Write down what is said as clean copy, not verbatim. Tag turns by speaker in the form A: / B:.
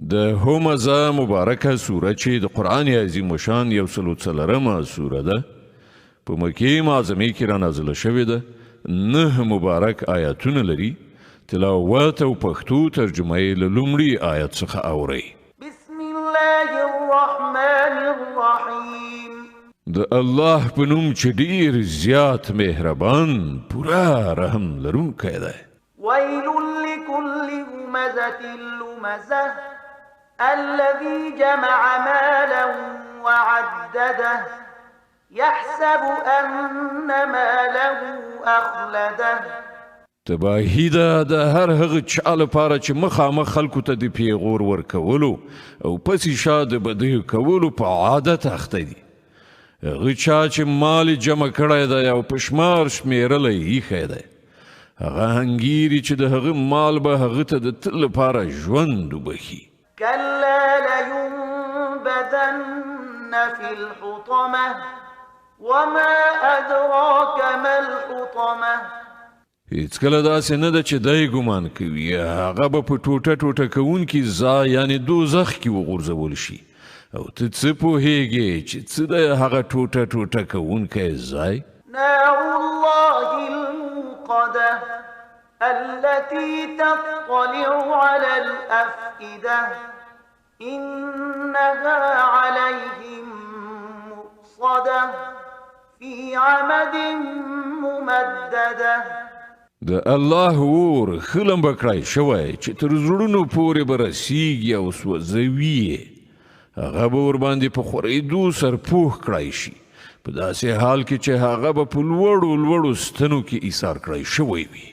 A: د همزه مبارکه سوره چې د قرآن عظیم شان یو سلو څلورمه سوره ده، په مکې معظمې کې را نازله شوې ده. 9 مبارک آیاتونه لري. تلاوت او پښتو ترجمه یې له لومړي آیت څخه اورئ.
B: بسم الله الرحمن الرحیم.
A: د الله په نوم چې ډیر زیات مهربان، پوره رحم لرونکی دی.
B: ویل لكل همزة لمزة الذي جمع مالا وعدده يحسب أن ماله أخلده.
A: تباهي ده د هر هغه چا لپاره چې مخامخ خلکو ته د پیغور ورکولو او پسې شا د بدیو کولو په عادت اخته دي. هغه چا چې مال جمع کړی دی او په شمار شمیرلی ایښی دی، هغه انګیري چې د هغه مال به هغه ته د تل لپاره ژوند وبښي.
B: كلا لينبذن في الحطمة وما أدراك ما الحطمة.
A: هیڅکله داسې نه ده چې دی ګمان کوي هغه به په ټوټه ټوټه کوونکي ځای یعنې دوزخ کې وغورځول شي. او ته څه پوهېږې چې څه دی هغه ټوټه ټوټه کوونکی ځای؟
B: نار الله الموقدة التي تطلع على الأفئدة إنها عليهم مؤصدة في عمد ممددة.
A: د الله اور ښه لمبه کړای شوی چې تر زړونو پورې به رسیږي او سوځوي یې. هغه به ورباندې په خورېدو سرپوه کړای شي، په داسې حال کې چې هغه به په لوړو لوړو ستنو کې ایسار کړای شوی وي.